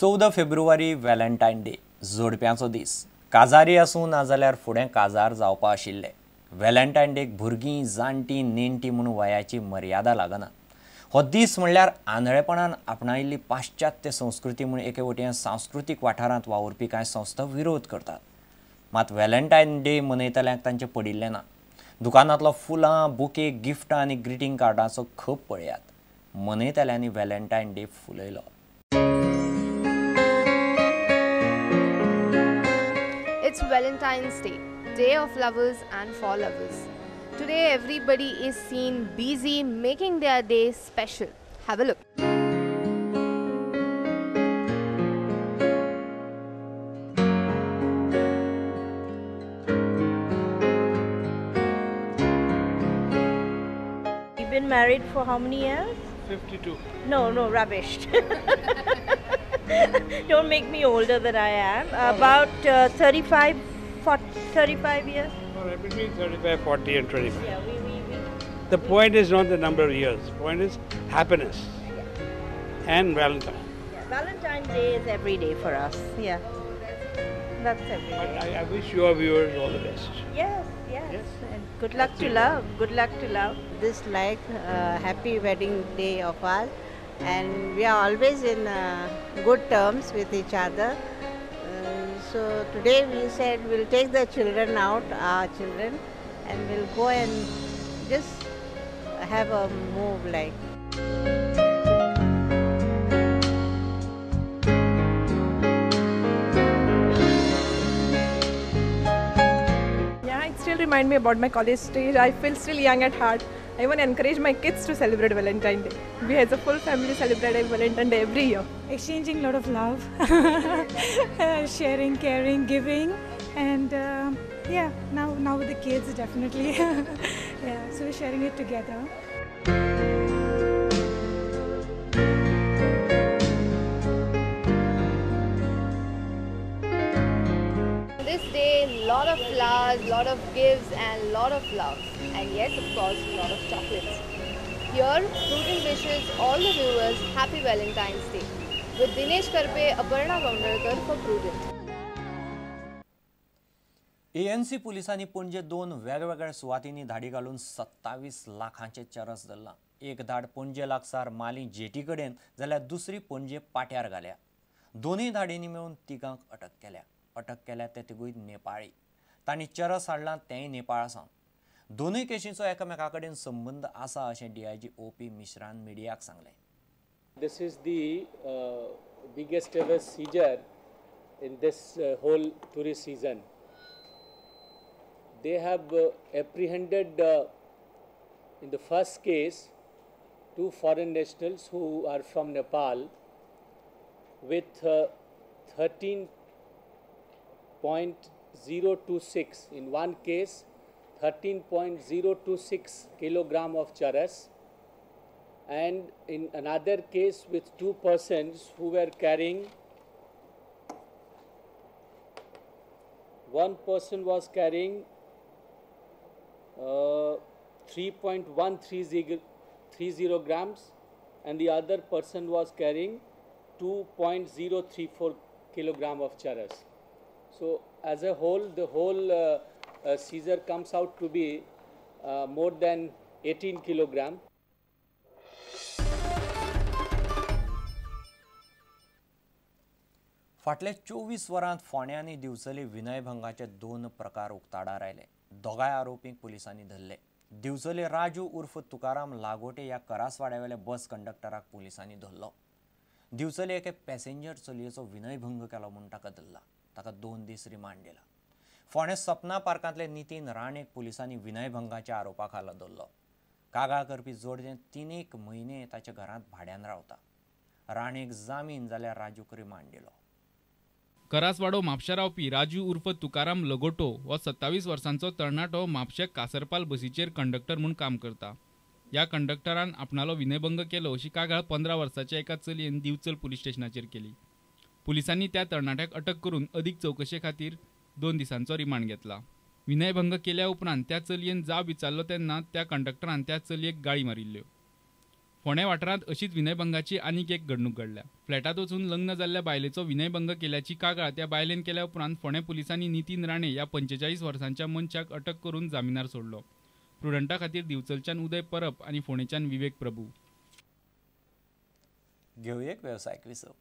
14 फेब्रुवारी Valentine day, जोडप्यांचो दीस। काजारी आसूं नाजाल्यार फुडें काजार जावपा आशिल्ले। व्हॅलेंटायन डेक भुरगीं, जाणटीं, नेणटीं म्हूण वयाची मर्यादा लागना। हो दीस म्हणल्यार आंधळेपणान आपणायिल्ली पाश्चात्य संस्कृती म्हूण एके वटेन सांस्कृतीक वाठारांत वावुरपी कांय संस्था विरोध करतात। मात व्हॅलेंटायन डे मनयतल्यांक तांचें पडिल्लें ना। दुकानांतलो फुलां, बुके, गिफ्टां आनी ग्रिटींग कार्डांचो खप पळयात। मनयतल्यांनी व्हॅलेंटायन डे फुलयलो। It's Valentine's Day, day of lovers and for lovers. Today everybody is seen busy making their day special. Have a look. You've been married for how many years? 52. No, no, rubbish. Don't make me older than I am. About 35, 40, 35 years. All right, between 35, 40 and 25. Yeah, we The point is not the number of years. The point is happiness. Yeah. And Valentine. Yeah, Valentine's Day is every day for us. Yeah. That's every day. But I wish your viewers all the best. Yes, yes. Yes. And good luck to love. Good luck to love. This like happy wedding day of ours. And we are always in good terms with each other. So today we said we'll take the children out, our children, and we'll go and just have a move like. Yeah, it still reminds me about my college stage. I feel still young at heart. I even encourage my kids to celebrate Valentine's Day. We as a full family celebrate Valentine's Day every year. Exchanging a lot of love, sharing, caring, giving, and yeah, now with the kids definitely. Yeah, so we're sharing it together. This day, lot of flowers, lot of gifts and lot of love. And yes, of course, lot of chocolates. Here, Prudent wishes all the viewers happy Valentine's Day. With Dinesh Karpe, Aparna Gaundalkar for Prudent. ANC पुलिसांनी पणजे दोन वेगवेगळ्या सुवातींनी धाडी घालून 27 लाखांचे चरस धरला। एक धाड पणजे लागसार माली जेटी कडेन जाल्यार दुसरी पणजे पाट्यार घाल्या। दोनूय धाडींनी मेळून तिगांक अटक केल्या। अटक केल्या ते तिगूय नेपाळी। तांणी चरस हाडलां तेंय नेपाळा सावन। दोनूय केशींचो एकामेका कडेन संबंद आसा अशें डीआयजी ओपी मिश्रान मिडियाक सांगलें। This is the biggest ever seizure in this whole tourist season. They have apprehended in the first case 2 foreign nationals who are from Nepal with 13.026 in one case 13.026 kilogram of charas, and in another case with 2 persons who were carrying, one person was carrying 3.130 grams and the other person was carrying 2.034 kilogram of charas. So as a whole, the whole seizure comes out to be more than 18 kilogram. फाटले 24 वरांत फोंड्या आनी दिवचले विनयभंगाचे 2 प्रकार उक्ताडार आयले। दोगांय आरोपींक पुलिसांनी धरले। दिवचले राजू उर्फ तुकाराम लागोटे ह्या करासवाड्यावेल्या बस कंडक्टराक पुलिसांनी धरलो। दिवचले एके पॅसेंजर चलयेचो विनयभंग केलो म्हूण ताका धरला। ताका 2 दीस रिमांड दिला। फोंडें सपना पार्कांतले नितीन राणेक पुलिसांनी विनयभंगाच्या आरोपा खाला धरलो। कागाळ करपी जोडजें 3 म्हयने ताच्या घरांत भाड्यान रावता। राणेक जामीन जाल्यार राजूक रिमांड दिलो। करासवाडो म्हापशा रावपी राजू उर्फ तुकाराम लगोटो हो 27 वर्सांचो तरणाटो म्हापशे कासरपाल बसीचेर कंडक्टर म्हूण काम करता। ह्या कंडक्टरान आपणालो विनयभंग केलो अशी कागाळ 15 वर्साच्या एका चलयेन दिवचल पुलीस स्टेशनाचेर केली। पुलिसांनी त्या तरणाट्याक अटक करून अदीक चवकशे खातीर 2 दिसांचो रिमांड घेतला। विनयभंग केल्या उपरांत त्या चलयेन जाब विचारलो तेन्ना त्या कंडक्टरान त्या चलयेक गाळी मारिल्ल्यो। फोंडें वाठारांत अशीच विनयभंगाची आनीक एक घडणूक घडल्या. फ्लॅटांत वचून लग्न जाल्ल्या बायलेचो विनयभंग केल्याची कागाळ त्या बायलेन केल्या उपरांत फोंडें पुलिसांनी नितीन राणे ह्या 45 वर्सांच्या मनशाक अटक करून जामिनार सोडलो. प्रुडंटा खातीर दिवचलच्यान उदय परब आनी फोंडेच्यान विवेक प्रभू. घेवया एक वेवसायीक विसव.